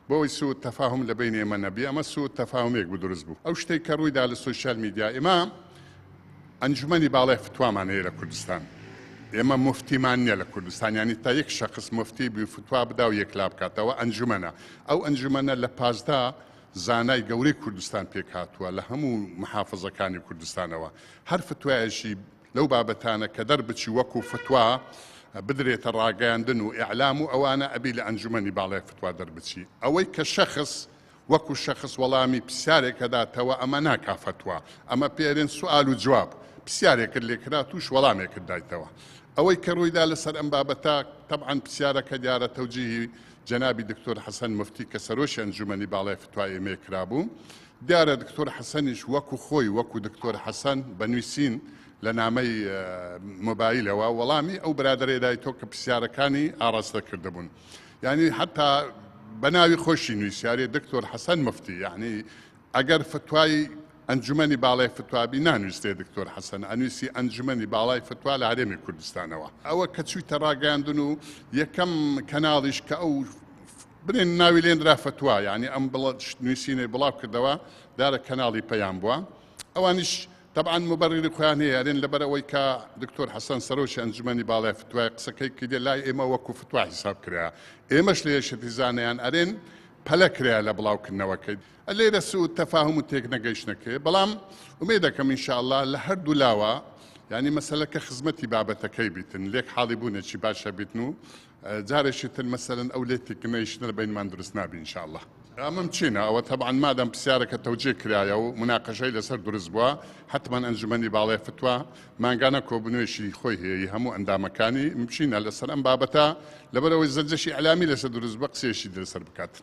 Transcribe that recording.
بۆ ئەوەی سوء تەفاهوم لە بەینی ئێمە نەبی، ئەمە سوء تەفاهومێک بوو دروست بوو. ئەو شتەی کە ڕوویدا لە سۆشیال میدیا، ئێمە ئەنجومەنی باڵای فتوامان هەیە لە کوردستان، ئێمە موفتیمان نییە لە کوردستان، یانی تا یەک شەخس موفتی بی و فتوا بدا و یەکلا بکاتەوە ئەنجومەنە. ئەو ئەنجومەنە لە 15 زانای گەورەی کوردستان پێکهاتووە لە هەموو محافزەکانی کوردستانەوە. هەر فتوایەکی لەو بابەتانە کە دەربچی وەکو فتوا بدرێتە ڕاگەیاندن و ئیعلام و ئەوانە ئەبی لە ئەنجومەنی باڵای فتوا دەربچی. ئەوەی کە شەخس وەکو شەخس وەڵامی پرسیارێک ئەداتەوە ئەمە ناکا فەتوا، ئەمە پێ ئەرێن سوئال و جواب، پرسیارێکت لێ کرا توش وەڵامێکت دایتەوە. ئەوەی کە ڕوویدا لەسەر ئەم بابەتە تەبعەن پرسیارەکە دیارە تەوجیهی جەنابی دکتۆر حەسەن موفتی کە سەرۆکی ئەنجومەنی باڵای فتوای ئێمەیە کرابوو، دیارە دکتۆر حەسەنیش وەکو خۆی وەکو دکتۆر حەسەن بە نویسین لە نامەی مۆبایلەوە وەڵامی ئەو برادەرەی دایتەوە کە پرسیارەکانی ئاڕاستە کردبوون. یعنی حتا بە ناوی خۆشی نویسیارێ دکتۆر حەسەن مفتی، یعنی ئەگەر فتوای ئەنجومەنی باڵای فتوا بی نانویستێ دکتۆر حەسەن، ئەنویسی ئەنجومەنی باڵای فتوا لە هەرێمی کوردستانەوە. ئەوە کە چویتە ڕاگەیاندن و یەکەم کەناڵیش کە ئەو بڵێن ناوی لێنرا فتوا، یعنی ئەم نووسینەی بڵاو کردەوە دارە کەناڵی پەیام بووە، ئەوانیش تەبعەن موبەڕیری خۆیان هەیە، ئەرێن لەبەر ئەوەی کە دکتۆر حەسەن سەرۆکی ئەنجومەنی باڵای فتوای قسەکەی کردیە لای ئێمە وەکو فتوا حیساب کرا، ئێمەش لە یەکێتی زانایان ئەرێن پەلە کرا لە بڵاوکردنەوەکەی. لێرە سوء تەفاهم و تێکنەگەیشتنەکەی، بەڵام ئومێدەکەم ان شاء اللە لە هەردوو لاوە یعنی مەسەلەکە خزمەتی بابەتەکەی بیتن، لێک حاڵی بوونێکی باش هەبیتن و جارێکی تر مەسەلەن ئەو لێک تێکنەیشتنە لە بەینمان دروست نابی ان شاء اللە. ئەمەم چینە ئەوە تەبعەن مادام پرسیارەکە تەوجیه کرایە و موناقەشەی لەسەر دروست بووە حەتمەن ئەنجومەنی باڵای فتوا مانگانە کۆبوونەوەیەکی خۆی هەیە ی هەموو ئەندامەکانی مچینە لەسەر ئەم بابەتە لەبەرئەوەی زەجەشی ئیعلامی لەسەر دروست بووە قسەیەکی لەسەر بکات.